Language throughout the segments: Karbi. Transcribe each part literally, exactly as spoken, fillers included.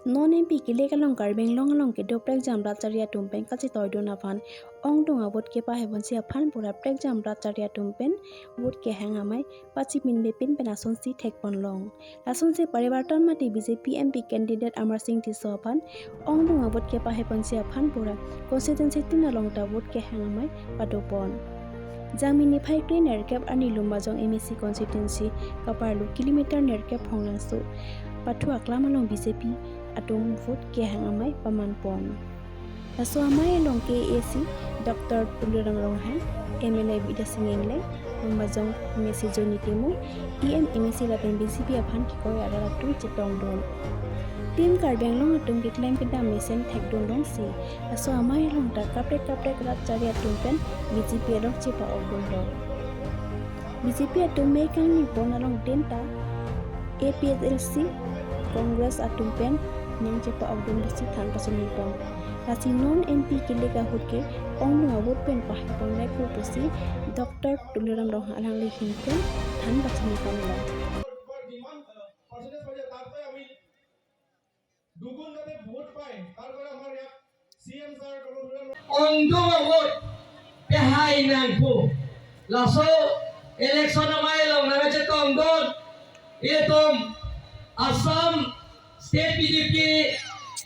Non M P kelek along Karbi Anglong along kedo prekjam rat chari atum pen kachetoidun aphan ongdung avote kepaheponsi aphan pura prekjam rat chari atum pen vote kehang amei pachipinpepin pen asonsi thekponlong. Lasonsi Parivartan mate B J P M P candidate Amar Singh Tisso aphan ongdung avote kepaheponsi aphan pura constituency tin along ta vote kehang amei padopon. Jangmi niphai kre nerkep arni Lumbajong M A C constituency kaparlu kilometer nerkep Phonglangso pathu aklam along B J P atum vote kehang amei pamanpon. Laso amei along K A A C Doctor Tuliram Ronghang, M L A Bidya Sing Engleng, Lumbajong M A C Johnny Timung, E M, M A C lapen B J P aphan kekoi arat atum chetongdun. Team Karbi Anglong atum keklem kedam mesen thekdunlongsi laso amei along ta kaprek kaprek rat chari atum pen B J P along chepa-okdunlo. B J P atum mei kangnipon along den ta A P H L C, Congress atum pen nangchepa-okdun pusi than pachini pon. Lasi non M P kelek ahut ke ongdung avote pen pahepon lekpo pusi Doctor Tuliram Ronghang alangli ahin pen than pachini ponlo. দুগুণ যাতে ভোট পায়, তাৰ কাৰণে আমাৰ ইয়াত C M sir, doctor Tuliram ronghang ongdung avote pehai nangpo. Laso election amei along nangchetongdun itum Assam State B J P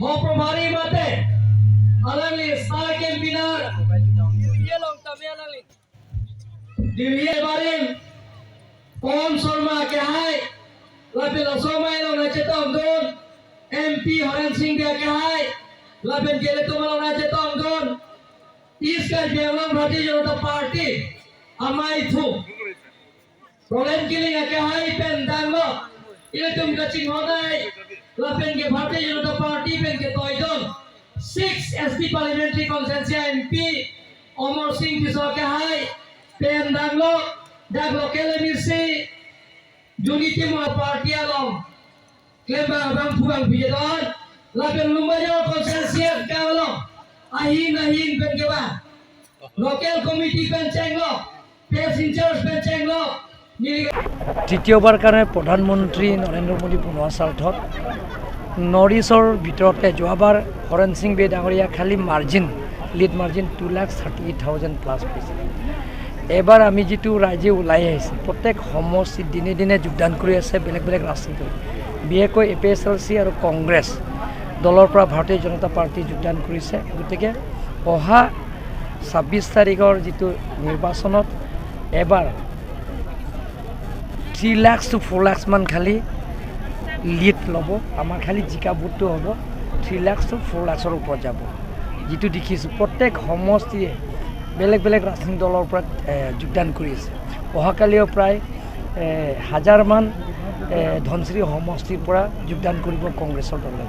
ho probhari mate alangli star campaigner Delhi barim Pawan Sharma kehai, lapen laso amei along nangchetongdun M P Horen Sing Bey kehai, lapen kele atum along nangchetongdun East Karbi Anglong Bharatiya Janata Party amaithu Roland Killing akehai pen danglo, ilitum kachinghon-ai, lapen ke Bharatiya Janata Party pen ketoidun six S T Parliamentary Constituency M P Amar Singh Tisso akehai pen danglo, dak local M A C Johnny Timung party along klembang abang phubang pidun, lapen Lumbajong constituency akam along ahin ahin pen kevang local committee pen chenglo, parish in charge pen chenglo, neli তৃতীয়বাৰ কাৰণে প্ৰধানমন্ত্ৰী নৰেন্দ্ৰ মোদী বনোৱাৰ স্বাৰ্থত নৰ্থ ইষ্টৰ ভিতৰতে যোৱাবাৰ হৰেণ সিং বে ডাঙৰীয়া খালী margin, lead margin two lakh thirty eight thousand plus পাইছে। এবাৰ আমি যিটো ৰাইজে ওলাই আহিছে, প্ৰত্যেক সমষ্টিত দিনে দিনে যোগদান কৰি আছে বেলেগ বেলেগ ৰাজনৈতিক দল, বিশেষকৈ এ পি এইচ এল চি আৰু কংগ্ৰেছ দলৰ পৰা ভাৰতীয় জনতা পাৰ্টি যোগদান কৰিছে। গতিকে অহা ছাব্বিছ তাৰিখৰ যিটো নিৰ্বাচনত এবাৰ থ্ৰী লাখছ টু ফ'ৰ লাখছ মান খালী লিড ল'ব। আমাৰ খালী জিকা ভোটটো হ'ব থ্ৰী লাখছ টু ফ'ৰ লাখছৰ ওপৰত যাব। যিটো দেখিছোঁ, প্ৰত্যেক সমষ্টিয়ে বেলেগ বেলেগ ৰাজনৈতিক দলৰ পৰা, এ, যোগদান কৰি আছে। অহাকালিও প্ৰায়, এ, হাজাৰমান, এ, ধনশিৰি সমষ্টিৰ পৰা যোগদান কৰিব কংগ্ৰেছৰ দলে।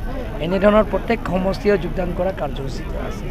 এনেধৰণৰ প্ৰত্যেক সমষ্টিয়ে যোগদান কৰা কাৰ্যসূচী আছে।